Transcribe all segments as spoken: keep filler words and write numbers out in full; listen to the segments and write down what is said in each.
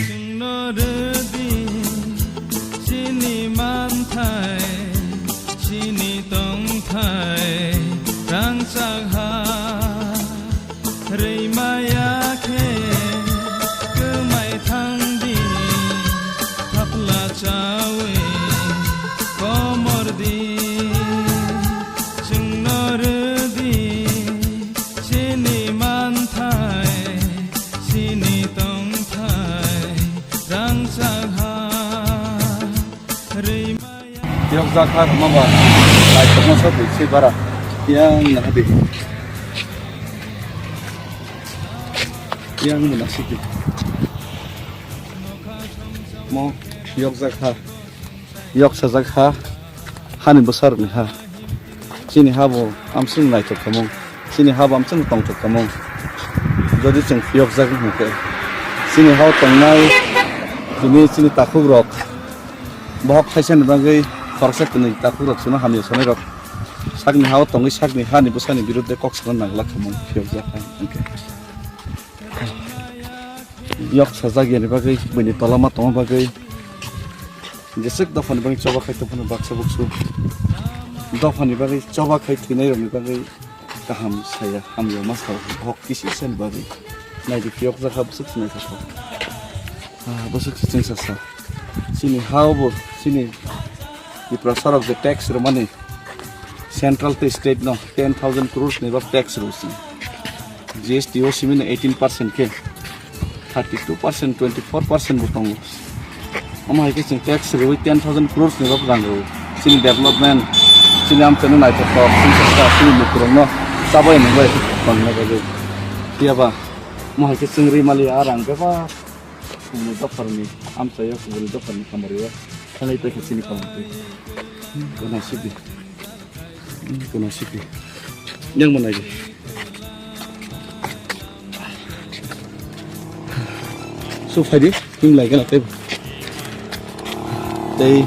Chwngno rwdi chini manthai, chini tongthai rangchak ha. Rwi maya khe kwmai thangdi, thapla chawi komordi. Chwngno rwdi chini manthai, chini tongthai rangchak ha. Rwi maya. Phiyokjak ha rwma ba, naithokma sa bui se bara. Yang na hadi. Yang muna siki. Mo phiyokjak ha. Yok sajak ha, hani bwsarokni ha. Chini ha bo amswk naithok tongmung, chini ha bo amswk tongthok tongmung. Jodi chwng phiyokjak wngkha khe, chini ha o tongnai tini chini takhukrok, bohok thaisani bagwi khoroksa kwnwi takhukrok chwngno hamya sanairok, sakni ha o tongwi sakni hani bwsani biruddhe kok sana nang glak tongmung phiyokjak ha hwnkhe. Yok sajak yani bagwi, buini tola ma tongma bagwi. Jeswk dophani bagwi choba khai tongphano baksa buksu. Dophani bagwi choba khai thwinai rokni bagwi kaham saya, hamya ma sa hok kisi sani bagwi. Naidi phiyok jakha bwswk sinai kha. Ah, bwswk se chwngsa sa. Chini ha o bo, chini Tiprasarok je tax rwmani, central tei state no ten thousand crores ni bak tax rw si. G S T o simi no eighteen percent khe, thirty two percent, twenty four percent bo tongo. Omo hai khe chwng tax rwui ten thousand crores ni bak rang rw. Chini development, chini amchaino naithothok, chini sakha, chini mukurokno chabai nungbai tongna bagwi. Phiya ba, omo hai khe chwng rwi mali a rang bebak. Kubuni dopharni amchaio, kubuni dopharni kamario thanglai paikha chini kamtwi. Kono sidi. Kono sidi. Yang mana ini? So, phaidi, king lai kana tebo. Tei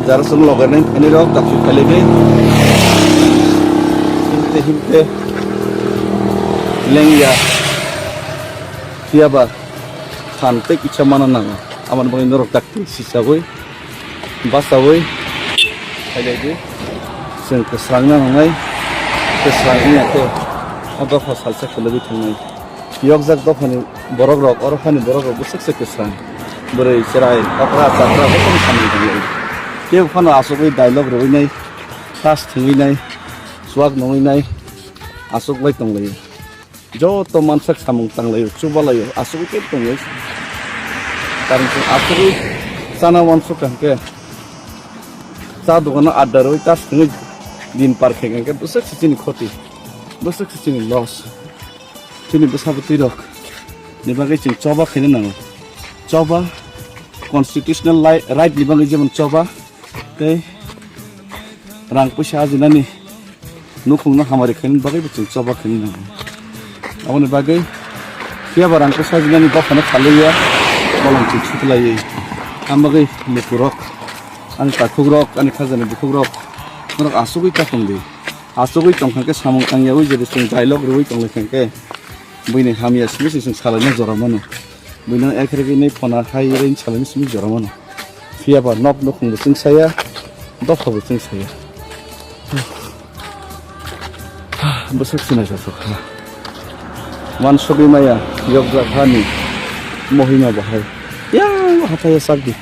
jara song logar nai, ani rok, dapsu khailai bai. Himte, himte. Lengya. Phiya ba. Phan tei kisa mana nango. Aboni bagwi norok dakti sisawi, basawi, khailai di. Chwng kwsrang na nangnai, kwsrang wngya khe o dopha salsa kwlwgwi thangnai. Yokjak dophani borok rok, oro phani borok rok bwswk se kwsrang. Bwrwi, chwrai, okra, chakra, jotono samung tanglai. Tei phano asugwi dialogue rwinai, tas thwngwinai, chuak nungwinai, asuk bai tonglaio. Joto mansak samung tanglaio, chubalaio, asugwi khe tongo. Karon chwng asugwi chana uansukha hwnkhe, cha dogano adda rwui ta swngwi din par khe hwnkhe bwswk se chini khoti, bwswk se chini loss. Chini bwsa bwtwi rok ni bagwi chwng choba khaina nango. Choba, constitutional li-, right ni bagwi jemon choba, tei rang puisa ajinani nukhungno hamari khainani bagwi bo chwng choba khainani nango. Aboni bagwi phiya ba rang puisa ajinani dophano khalwiya bolong chwng sutlaiwi. Ang bagwi mukurok, ani takhukrok, ani khajani bukhukrok, norok asugwi ta tongdi. Asugwi tongkha khe samung tangyawi jodi chwng dialogue rwui tonglaikha khe buini hamya simi se chwng salaina jora mano. Buino ek regwi nai phona hai rwini salaini simi jora mano. Phiya ba nok nukhung bo chwng saya, dopha bo chwng saya. Bwswk sinai jasuk ha. Wansugwi maya yokjak hani mohima bahai. Yang hathai o chak di.